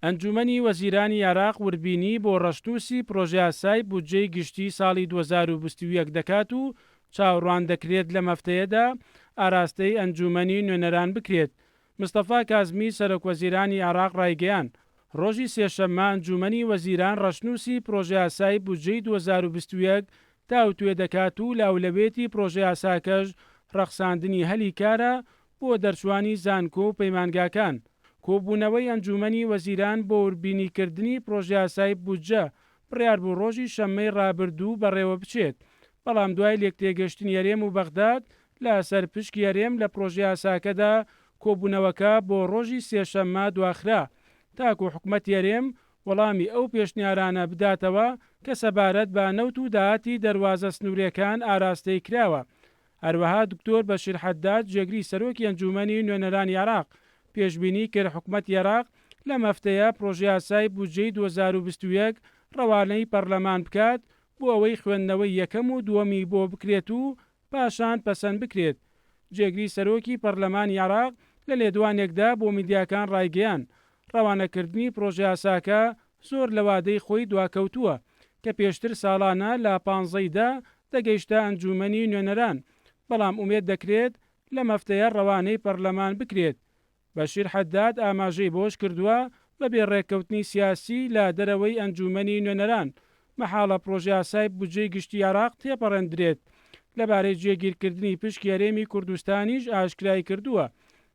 ئەنجوومەنی وەزیرانی عێراق وردبینی بۆ ڕەشنووسی پڕۆژەیاسای بودجەی گشتی ساڵی 2021 دەکات و چاوەڕوان دەکرێت لەم هەفتەیەدا ئاراستەی ئەنجوومەنی نوێنەران بکرێت. مستەفا کازمی سەرۆکوەزیرانی عێراق ڕایگەیاند، ڕۆژی سێشەممە ئەنجوومەنی وەزیران ڕەشنووسی پڕۆژەیاسای بودجەی 2021 تاوتوێ دەکات و لە ئەولەوێتی پڕۆژەیاساکەش ڕەخساندنی هەلی کارە بۆ دەرچووانی زانکۆ و پەیمانگاکان. کۆبوونەوەی ئەنجوومەنی وەزیران بۆ وردبینیکردنی پڕۆژەیاسای بودجە بڕیاربوو ڕۆژی شەممەی ڕابردوو بەڕێوەبچێت، بەڵام دوای لێکتێگەشتنی هەرێم و بەغداد لە سەر پشکی هەرێم لە پڕۆژەیاساکەدا کۆبوونەوەکە بۆ ڕۆژی سێشەممە دواخرا تاکو حکومەتی هەرێم وەڵامی ئەو پێشنیارانە بداتەوە کە سەبارەت بە نەوت و داهاتی دەروازە سنوورێکان ئاراستەی کراوە. هەروەها دکتۆر بەشیر حەداد جێگری سەرۆکی ئەنجوومەنی نوێنەرانی عێراق پێشبینی کرد حکومەتی عێراق لەم هەفتەیە پڕۆژەیاسای بودجەی 2021 ڕەوانەی پەڕلەمان بکات بۆ ئەوەی خوێندنەوەی یەکەم و دووەمی بۆ بکرێت و پاشان پەسەند بکرێت. جێگری سەرۆکی پەڕلەمانی عێراق لە لێدوانێکدا بۆ میدیاکان ڕایگەیاند، ڕەوانەکردنی پڕۆژەیاساکە زۆر لە وادەی خۆی دواکەوتووە، کە پێشتر ساڵانە لە پانزەی دە دەگەیشتە ئەنجوومەنی نوێنەران، بەڵام ئومێد دەکرێت لەم هەفتەیە ڕەوانەی پەڕلەمان بکرێت. بەشیر حەداد ئاماژەی بەوەشکردووە، بەبێ ڕێککەوتنی سیاسی لە دەرەوەی ئەنجوومەنی نوێنەران، مەحاڵە پڕۆژەیاسای بودجەی گشتی عێراق تێپەڕێندرێت. لەبارەی جێگیرکردنی پشکی هەرێمی کوردستانیش ئاشکرایکردووە،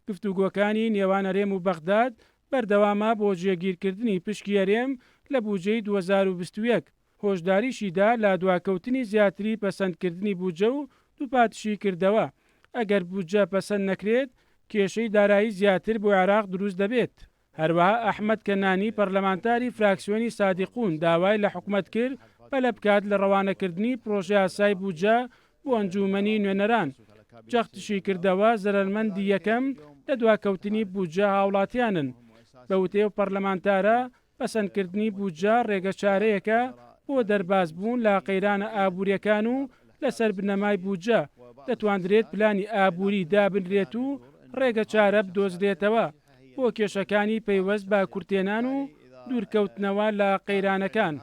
گفتوگۆکانی نێوان هەرێم و بەغداد بەردەوامە بۆ جێگیرکردنی پشکی هەرێم لە بوجەی 2021، هۆشداریشی دا لە دواکەوتنی زیاتری پەسەندکردنی بودجە و دووپاتشی کردەوە، ئەگەر بودجە پەسەند نەکرێت، کێشەی دارایی زیاتر بۆ عێراق دروست دەبێت. هەروەها ئەحمەد کەنانی پەرلەمانتاری فراکسیۆنی سادیقون داوای لە حکومەت کرد پەلە بکات لە ڕەوانەکردنی پڕۆژەیاسای بودجە بۆ ئەنجوومەنی نوێنەران، جەختیشی کردەوە زەرەرمەندی یەکەم لە دواکەوتنی بودجە هاوڵاتیانن. بە وتەی ئەو پەرلەمانتارە، پەسەندکردنی بودجە ڕێگەچارەیەکە بۆ دەربازبوون لە قەیرانە ئابوورییەکان و لەسەر بنەمای بودجە دەتواندرێت پلانی ئابووری دابنرێت و ڕێگەچارە بدۆزرێتەوە بۆ کێشەکانی پەیوەست بە کورتهێنان و دوورکەوتنەوە لە قەیرانەکان.